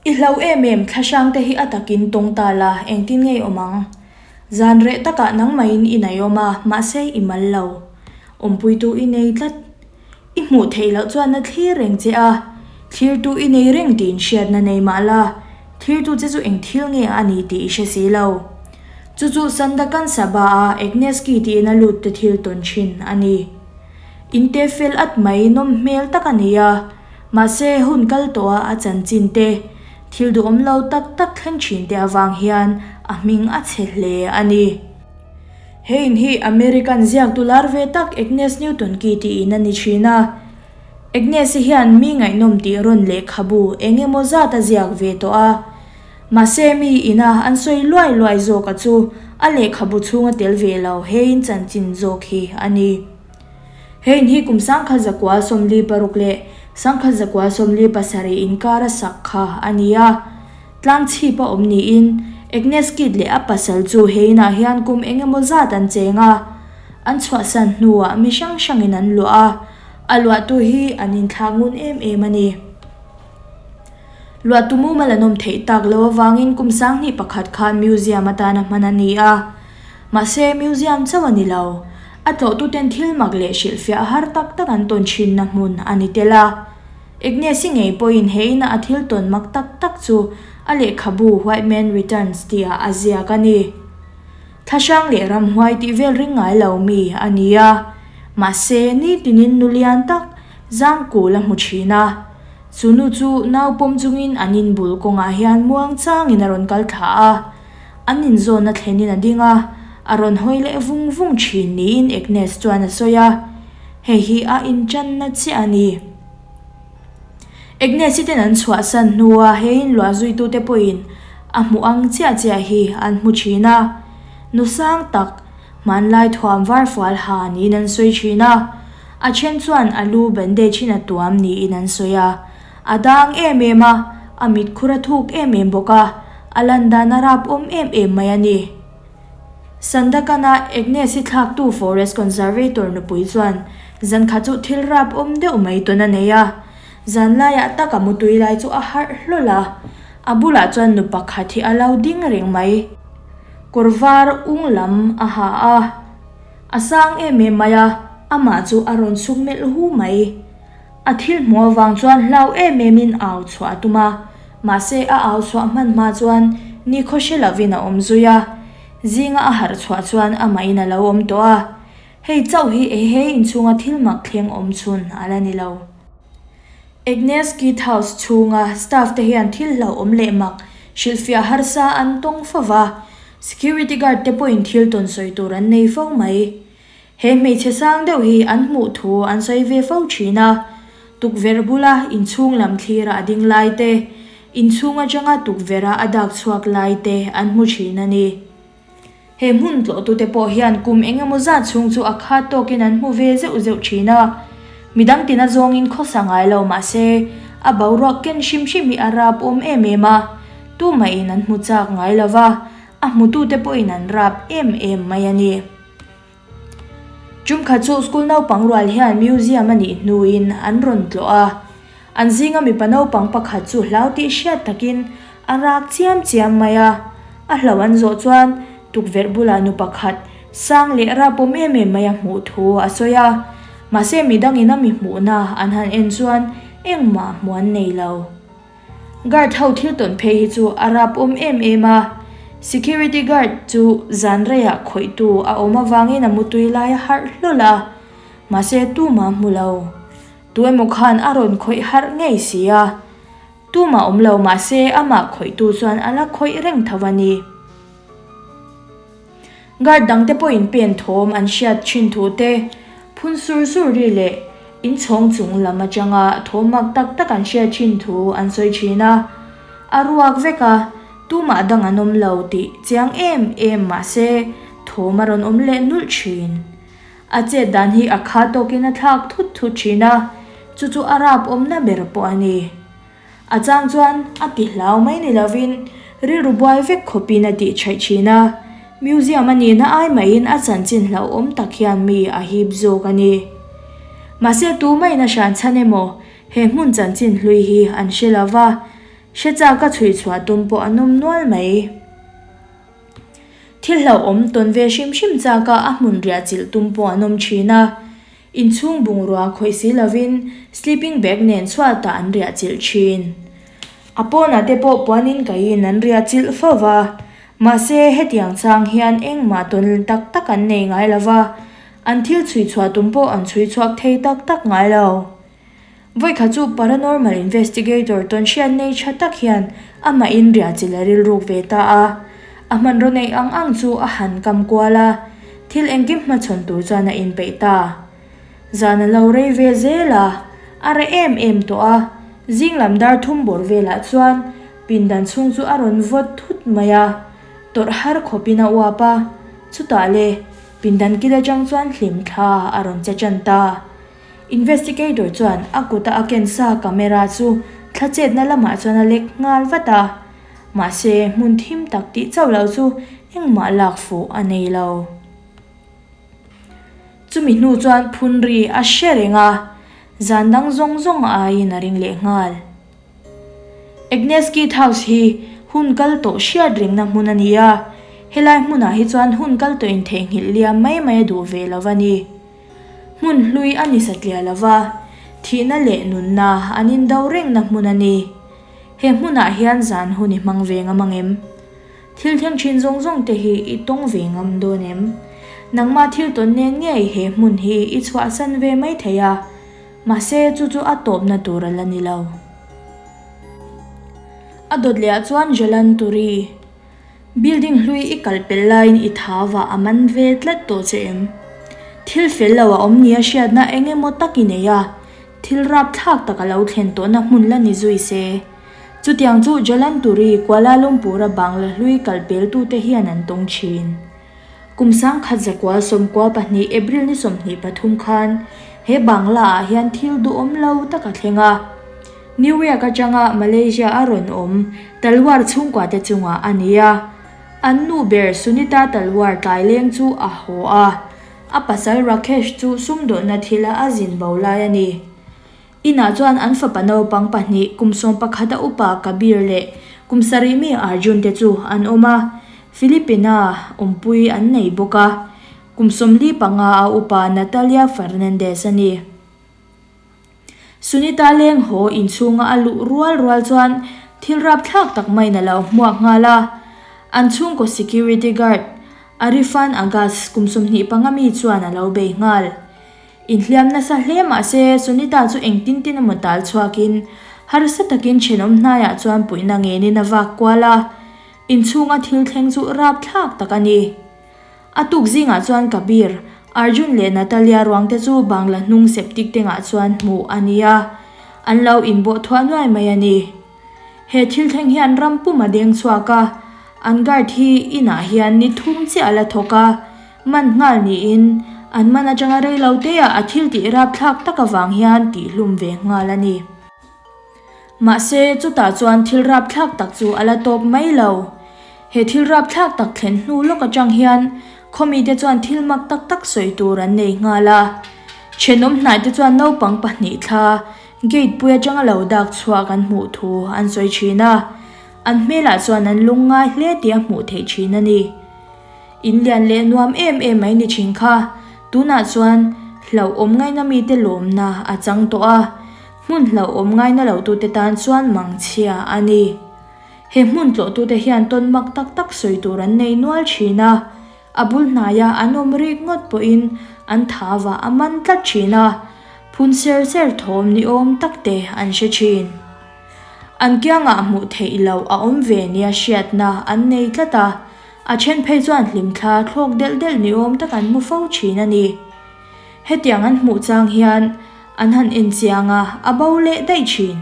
I hlau em em, thlahrang te hi a takin tawng ta la, engtin nge i awm ang? Zan reh takah nangmahin i naihawm a, mahse i mal lo. Awmpuitu i nei tlat. I hmuh theih loh chuan a thlir reng che a, thlirtu i nei reng tiin hriatna nei mah la, thlirtu che chu eng thil nge a ni tih i hre si lo. Chu chu Sandakan Sabha-a Agnes-ki tiin a lut te thil tawn thin a ni. Inte fel at mai nawm hmel tak a ni a, mahse hun kal tawha a chanchin te, thil duhawm lo tak tak thleng thin te avang hian a hming a chhe hle a ni. He in hi American ziaktu lar ve tak Agnes Newton ki tiin a ni thin a. Agnes-i hian mi ngaihnawm tih rawn lehkhabu eng emaw zat a ziak ve tawh a. Mahse mi ina an sawi luai luai zawk a chu a lehkhabu chhunga tel ve lo he in chanchin zawk hi a ni. He in hi kum 1946 leh 1947 inkara sak kha a ni a. Tlang chhip a awm niin Agnes Kidd leh a pasal chu he inah hian kum eng emaw zat an cheng a, an chhuahsan hnuah mi hrang hrangin an luah a, a luahtu hi an inthlak ngun em em a ni. Luahtu mumal an awm theih tak lo avangin kum 2001 khan museum atana hman a ni a, mahse museum chauh a ni lo, a tlawhtuten thil mak leh hrilhfiah har tak tak an tawn thinna hmun a ni tel a. Agnes-i ngei pawhin he ina a thil tawn mak tak tak chu a lehkhabu White Man Returns tihah a ziak a ni. Thlahrang leh ramhuai tih vel ring ngai lo mi a ni a, mahse nitinin nu lian tak zangkul a hmu thin a. Chu nu chu nau pawm chungin an inbul kawngah hian muang changin a rawn kal thla a, an inzawnna thlenin a ding a, a rawn hawi leh vung vung thin niin Agnes chuan a sawi a. Hei hi a intanna chiah a ni. Agnes-i ten an chhuahsan hnua he inluah zuitute pawhin a hmuh ang chiah chiah hi an hmu thin a. Nu sang tak, hmanlai thuam var fual ha niin an sawi thin a. A then chuan a lu bandage in a tuam niin an sawi a. A dang em em a, a mitkhur a thuk em em bawk a, a lan dan a rap awm em em mai a ni. Sandakan-a Agnes-i thlaktu Forest Conservator nupui chuan zan khat chu thil rap awm deuh mai tawn a nei a. Zan laiah tak a mutui lai chu a harh hlawl a, a bulah chuan nu pakhat hi a lo ding reng mai. Kawr var ung lam a ha a, a sang em em mai a, amah chu a rawn chhuk melh hu mai. A thil hmuh avang chuan hlau em emin au chhuah a tum a, mahse a au chhuah hman hma chuan nikhaw hre lovin a awm zui a. Zinga a harh chhuah chuan amahin a lo awm tawh a, hei chauh hi ehe inchhunga thil mak thleng awm chhun a la ni lo. Agnes Keith House chhunga staff te hian thil hlauhawm leh mak hrilhfiah harsa an tawng fo va, security guard te pawhin thil tawn sawi tur an nei fo mai. He hmeichhe sang deuh hi an hmuh thu an sawi ve fo thin a, tukverh bula inchhung lam thlira a ding lai te, inchhung atanga tukverha a dak chhuak lai te an hmu thin a ni. He hmun tlawhtute pawh hian kum eng emaw zat chhung chu a khat tawkin an hmu ve zeuh zeuh thin a, midang tina zawngin khawsa ngai lo mah se a boruak ken hrim hrim hi a rap awm em em a, tumahin an hmu chak ngai lo va, a hmutute pawhin an rap em em mai a ni. Tumkhat chu school naupang rual hian museum a nih hnuin an rawn tlawh a, an zinga mipa naupang pakhat chu hlau tih hriat takin a rak chiam chiam mai a, a hlo an zawh chuan tukverh bulah nu pakhat sang leh rapawm em em mai a hmuh thu a sawi a, mahse midangin a mi hmuhna an han en chuan engmah hmuh an nei lo. Guard ho thil tawn phei hi chu a rap awm em em a, security guard chu zan reiah khawihtu a awm avangin a mutui lai a harh hlawl a, mahse tumah a hmu lo. Tu emaw khan a rawn khawih harh ngei si a, tumah awm lo mahse amah khawihtu chuan a la khawih reng tho a ni. Guard dangte pawhin pen thawm an hriat thin thu te, phun sur sur ri leh inchhawng chung lam atanga thawm mak tak tak an hriat thin thu an sawi thin a. A ruak vek a, tumah dang an awm lo tih chiang em em mah se thawm a rawn awm leh nulh thin. A chet dan hi a kha tawkin a thlak thut thut thin a, chu chu a rap awmna ber pawh a ni. A chang chuan a ti hlau mai ni lovin rilru buai vek khawpin a tih chhaih thin a, museum a nihna ai mahin a chanchin hlauhawm tak hian mi a hip zawk a ni. Mahse tumah in a hran chhan emaw he hmun chanchin hlui hi an hre lo va. Hre chak a chhui chhuah tum pawh an awm nual mai. Thil hlauhawm tawn ve hrim hrim chak a a hmun riah chilh tum pawh an awm thin a. Inchhung bungrua khawih si lovin sleeping bag nen chhuatah an riah chilh thin. A pawnah te pawh puanin kaiin an riah chilh fo va. Mahse hetiang chang hian engmah tawn tak tak an nei ngai lo va, an thil chhui chhuah tum pawh an chhui chhuak thei tak tak ngai lo. Vawikhat chu paranormal investigator tawn hriat nei tha tak hian amahin riah chilh a rilruk ve ta a. A hmanraw neih ang ang chu a han kam kual a, thil engkim hmachhawn tur chuan a inpeih ta. Zan a lo rei ve zel a, a reh em em tawh a, zing lam dar thum bawr velah chuan pindan chhung chu a rawn vawt thut mai a, tawrh har khawpin a uap a, chutah le pindan kil atang chuan hlim thla a rawn che tan ta. Investigator chuan a kuta a ken sa camera chu thla chetna lamah chuan a lek nghal vat a, mahse hmun thim tak tih chauh loh chu engmah lak fuh a nei lo. Chumi hnu chuan phun ri a hre reng a, zan dang zawng zawng aiin a ring leh nghal. Agnes Keith House hi hun kal tawh hriat rengna hmun a ni a, helai hmunah hi chuan hun kal tawh intheihnghilh liam mai mai a duh ve lo a ni. Hmun hlui a ni satliah lo va, thihna leh nunna an indo rengna hmun a ni. He hmunah hian zan hun i hmang ve ngam ang em? Thil thleng thin zawng zawng te hi i tawng ve ngam dawn em? Nangmah thil tawn nen ngei he hmun hi i chhuahsan ve mai thei a, mahse chu chu a tawpna tur a la ni lo. A dawt leh ah chuan Jalan Turi. Building hlui i kal pelh laiin i thau ah a man ve tlat tawh che em? Thil fel lo a awm nia hriatna eng emaw tak i nei a, thil rapthlak tak a lo thlen tawhna hmun la ni zui se. Chutiang chu Jalan Turi, Kuala Lumpur-a bangla hlui kal peltute hian an tawng thin. Kum sangkhat zakua 12 April ni 23 khan he bangla ah hian thil duhawm lo tak a thleng a. New York atanga Malaysia a rawn awm Talwar chhungkua te chungah a ni a. An nu ber Sunita Talwar tlai leng chu a haw a, a pasal Rakesh chu sumdawhna thila a zin bo lai a ni. Inah chuan an fapa naupang pahnih kum 11 a upa Kabir leh kum sarih mi Arjun te chu an awm a, Philippine-a awmpui an nei bawk a, kum 45 a upa Natalia Fernandez a ni. Sunita leng haw inchhunga a luh rual rual chuan thil rapthlak tak maiin a lo hmuak nghal a. An chhungkaw security guard Arifan Agas kum 25 mi chuan a lo bei nghal. Inhliam nasa hle mah se Sunita chu engtin tin emaw tal chhuakin harsa takin thenawm hnaiah chuan puihna ngenin a vak kual a. Inchhunga thil thleng chu rapthlak tak a ni. A tuk zingah chuan Kabir, Arjun leh Natalia ruang te chu Bangla hnung septic tank ah chuan hmuh a ni a, an lo inbawh thuah nuai mai a ni. He thil thleng hian ram pum a deng chhuak a, an guard hi inah hian ni thum chiah a la thawk a, man nghal niin an man atanga rei lo te ah a thil tih rapthlak tak avang hian tihhlum ve nghal a ni. Mahse, chutah chuan thil rapthlak tak chu a la tawp mai lo. He thil rapthlak tak thlen hnu lawk atang hian khawmite chuan thil mak tak tak sawi tur an nei nghal a. Thenawm hnaite chuan naupang pahnih thla gate pui atanga lo dak chhuak an hmuh thu an sawi thin a. An hmelah chuan an lungngai hle tih a hmuh theih thin a ni. In lian leh nuam em em mai ni thin kha. Tunah chuan hlauhawm ngaina mite lawmna a chang tawh a. Hmun hlauhawm ngaina lotute tan chuan mangchhia a ni. He hmun tlawhtute hian tawn mak tak tak sawi tur an nei nual thin a, a bul hnaia an awm rik ngawt pawhin an thavah a man tlat thin a, phun ser ser thawm ni awm tak te an hre thin. An kiangah hmuh theih loh a awm ve nia hriatna an nei tlat a, a then phei chuan hlimthla thlawk delh delh ni awm tak an hmu fo thin a ni. Hetiang an hmuh chang hian an han en chiang a, a bo leh daih thin.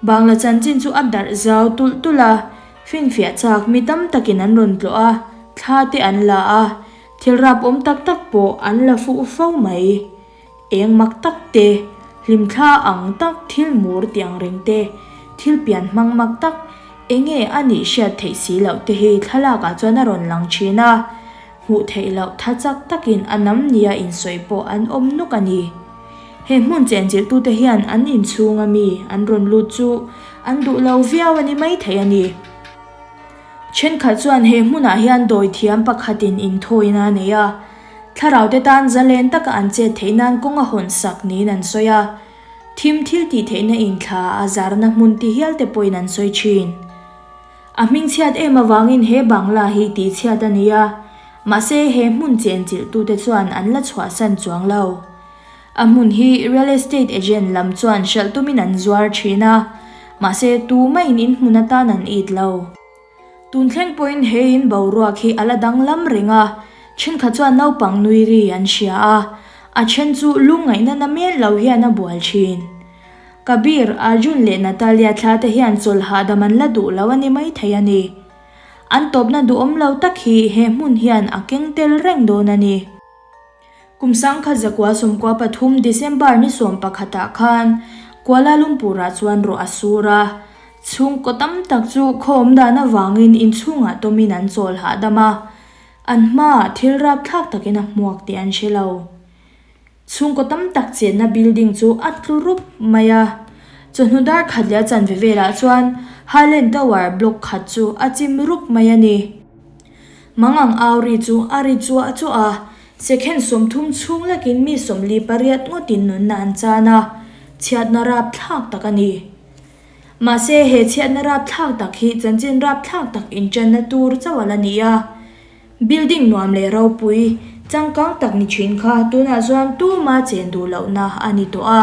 Bangla chanchin chu a darh zau tulh tulh a, finfiah chak mi tam takin an rawn tlawh a, thla te an la a, thil rapawm tak tak pawh an la fuh fo mai. Eng mak tak te, hlimthla ang tak thil mur tih ang reng te, thil pian hmang mak tak enge a nih hriat theih si loh te hi thlalakah chuan a rawn lang thin a. Hmuh theih loh tha chak takin a nam nia insawi pawh an awm nuk a ni. He hmun chenchilhtute hian an inchhunga mi an rawn lut chu An duh lo viau a ni maithei a ni. Thenkhat chuan he hmunah hian dawithiam pakhatin inthawina a nei a, thlaraute tan zalen taka an chet theih nan kawng a hawn sak niin an sawi a, thim thil tih theihna inthla a zarna hmun ti hial te pawhin an sawi thin. A hmingchhiat em avangin he bangla hi tihchhiat a ni a, mahse he hmun chenchilhtute chuan an la chhuahsan chuang lo. A hmun hi real estate agent lam chuan hralh tumin an zuar thin a, mahse tumahin in hmun atan an it lo. Tun thleng pawhin he in boruak hi a la danglam reng a, thenkhat chuan naupang nui ri an hria a, a then chu lungngaihna na mel lo hian a bual thin. Kabir, Arjun leh Natalia thla te hian chawlh hahdam an la duh lo a ni maithei a ni. An tawpna duhawm lo tak hi he hmun hian a keng tel reng dawn a ni. Kum 1993 December ni 11 khan Kuala Lumpur-ah chuan ruah a sur a, chhungkaw tam tak chu khaw awm dan avangin inchhungah tawmin an chawl hahdam a, an hmaah thil rapthlak takin a hmuak tih an hre lo. Chhungkaw tam tak chenna building chu a tlu rup mai a, chawhnu dar khat leh a chanve velah chuan Highland Tower block khat chu a chim rup mai a ni. Mangang au ri chu a ri chuah chuah a, second 30 chhung lekin mi 48 ngawtin nunna an chan a, chhiatna rapthlak tak a ni. Mahse, he chhiatna rapthlak tak hi chanchin rapthlak tak inṭanna tur chauh a la ni a. Building nuam leh ropui, changkang tak ni ṭhin kha tunah chuan tuma chen duh lohna a ni tawh a.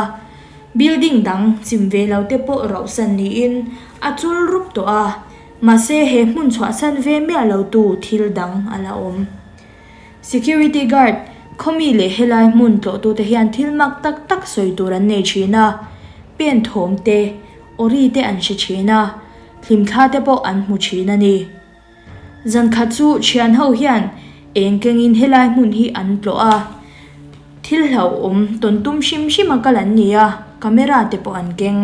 Building dang chim ve lo te pawh rauhsan niin a chul rup tawh a. Mahse he hmun chhuahsan ve miah lo tu thil dang a la awm. Security guard, khawmi leh helai hmun tlawhtute hian thil mak tak tak sawi tur an nei thin a, pen thawm te, awri te an hre thin a, hlimthla te pawh an hmu thin a ni. Zan khat chu thian ho hian eng kengin helai hmun hi an tlawh a, thil hlauhawm tawn tum hrim hrim a kal an ni a, camera te pawh an keng.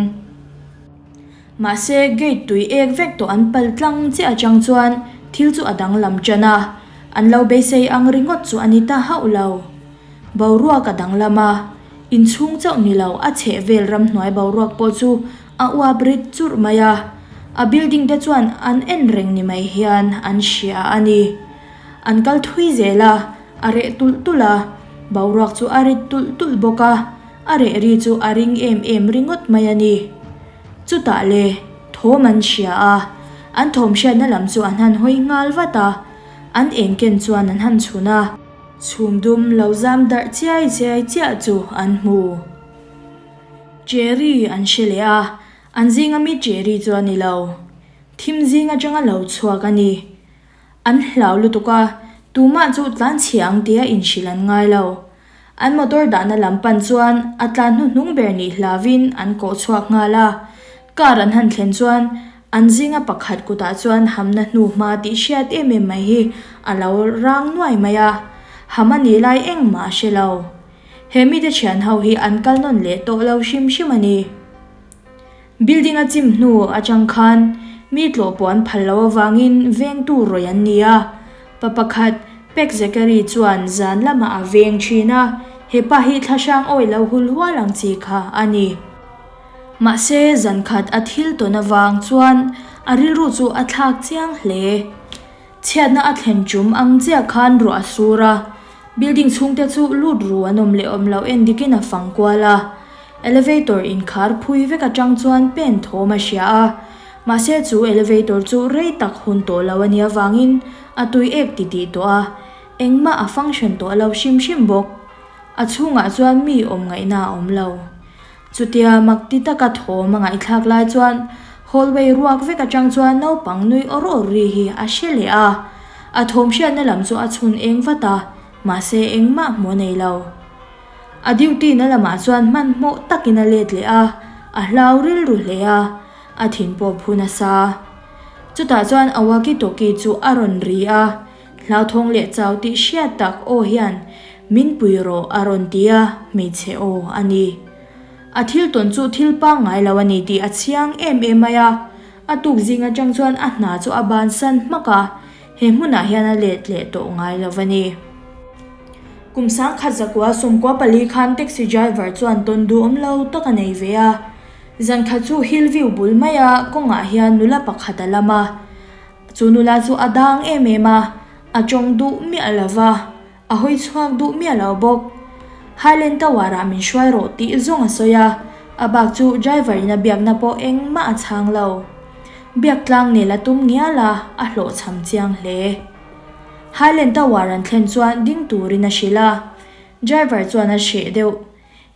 Mahse, gate tui ek vek tawh an pal tlang chiah atang chuan thil chu a danglam tan a, an lo beisei ang ringawt chu a ni ta hauh lo. Boruak a danglam a, inchhung chauh ni lo a chhehvel ramhnuai boruak pawh chu a uap rit churh mai a, a building te chuan an en reng ni mai hian an hria a ni. An kal thui zel a, a reh tulh tulh a, boruak chu a rit tulh tulh bawk a, A reh ri chu a ring em em ringawt mai a ni. Chutah le, thawm an hria a, an thawm hriatna lam chu an han hawi nghal vat a, an eng ken chuan an han chhun a. Chhum dum lo zam darh chiai chiai chiah chu an hmu. Cherry an hre leh a, an zinga mi Cherry chu a ni lo. Thim zing atanga lo chhuak a ni. An hlau lutuk a, tumah chu tlan chhia ang tia inhrilh an ngai lo. An motor dahna lam pan chuan a tlan hnuhnung ber nih hlauvin an kawh chhuak nghal a. Car an han thlen chuan an zinga pakhat kutah chuan hamna hnu hma tih hriat em em mai hi a lo rang nuai mai a, ham a nih lai engmah a hre lo. He mite thian ho hi an kal nawn leh tawh lo hrim hrim a ni. Building a chim hnu atang khan mi tlawh pawh an phal loh avangin vengtu rawih an ni a, pa pakhat Pek Zachary chuan zan lamah a veng thin a, he pa hi thlahrang awih lo hul hual ang chi kha a ni. Mahse zan khat a thil tawn avang chuan a rilru chu a thlak chiang hle. Chhiatna a thlen tum ang chiah khan ruah a sur a, building chhungte chu lut ru an awm leh awm loh en dikin a fang kual a. Elevator inkhar phui vek atang chuan pen thawm a hria a, mahse chu elevator chu rei tak hun tawh lo a nih avangin a tui ek titih tawh a, engmah a function tawh lo hrim hrim bawk. A chhungah chuan mi awm ngaihna a awm lo. Chutia mak ti taka thawm a ngaihthlak lai chuan hallway ruak vek atang chuan naupang nui awr awr ri hi a hre leh a, a thawm hriatna lam chu a chhun eng vat a, mahse engmah hmuh a nei lo. A duty na lamah chuan hmanhmawh takin a let leh a, a hlau rilru hle a, a thin pawh phu nasa. Chutah chuan a walkie talkie chu a rawn ri a, hlauthawng leh chau tih hriat tak aw hian Min pui rawh a rawn ti a, hmeichhe aw a ni. A thil tawn chu thil pangngai lo a ni tih a chiang em em mai a, a tuk zing atang chuan a hna chu a bansan hmak a, he hmunah hian a let leh tawh ngai lo a ni. Kum 1994 khan taxi driver chuan tawn duhawm lo tak a nei ve a. Zan khat chu Hillview bul maia kawngah hian nula pakhat a lam a. Chu nula chu a dang em em a, a tawng duh miah lo va, a hawi chhuak duh miah lo bawk. Highland Tower ah min hruai rawh tih zawng a sawi a, a bak chu driver in a biakna pawh engmah a chhang lo. Biak tlang nel a tum ngial a, a hlawhchham chiang hle. Highland Tower an thlen chuan ding turin a hrilh a, driver chuan a hreh deuh.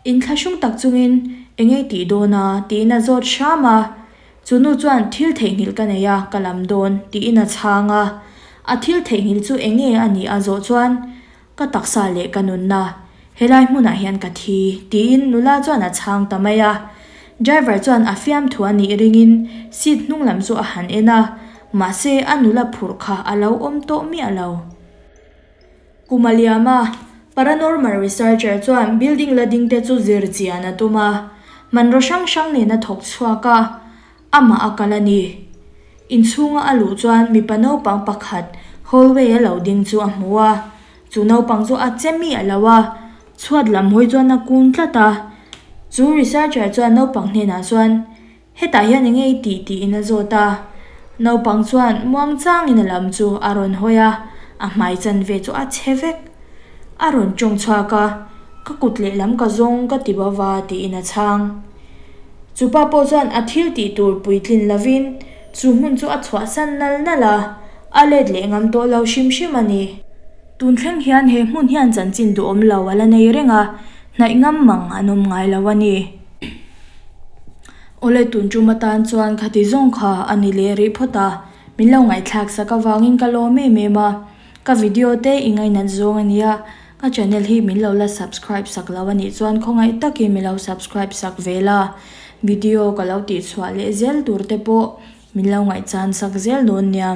Inthlahrung tak chungin eng ei tih dawn a? tiin a zawt hram a. Chu nu chuan thil theihnghilh ka nei a, ka lam dawn, tiin a chhang a. A thil theihnghilh chu eng nge a nih a zawh chuan, Ka taksa leh ka nunna, helai hmunah hian ka thi, tiin nula chuan a chhang ta mai a. Driver chuan a fiamthu a nih ringin seat hnung lam chu a han en a, mahse a nula phurh kha a lo awm tawh miah lo. Kum a liam a, paranormal researcher chuan building la ding te chu zir chian a tum a, hmanraw hrang hrang nen a thawk chhuak a, amah a kal a ni. Inchhunga a luh chuan mipa naupang pakhat hallway a lo ding chu a hmu a, chu naupang chu a che miah lo a, chhuat lam hawi chuan a kun tlat a. Chu researcher chuan naupang hnenah chuan, Hetah hian eng nge i tih tiin a zawt a. Naupang chuan muangchangin a lam chu a rawn hawi a, a hmai chanve chu a chhe vek. A rawn tawng chhuak a, Ka kut lehlam ka zawng ka ti bova tiin a chhang. Chu pa pawh chuan a thil tih tur puitlin lovin chu hmun chu a chhuahsan nal nal a, a let leh ngam tawh lo hrim hrim a ni. Tun thleng hian he hmun hian chanchin duhawm lo a la nei reng a, hnaih ngam mang an awm ngai lo a ni. Awle tun tum atan chuan khati zawng kha a ni leh rih phawt a, min lo ngaihthlak sak avangin ka lawm em em a, ka video te i ngainat zawng a nia, ka channel hi min lo la subscribe sak lo a nih chuan khawngaih takin min lo subscribe sak ve la, video ka lo tihchhuah leh zel tur te pawh min lo ngaihchan sak zel dawn nia.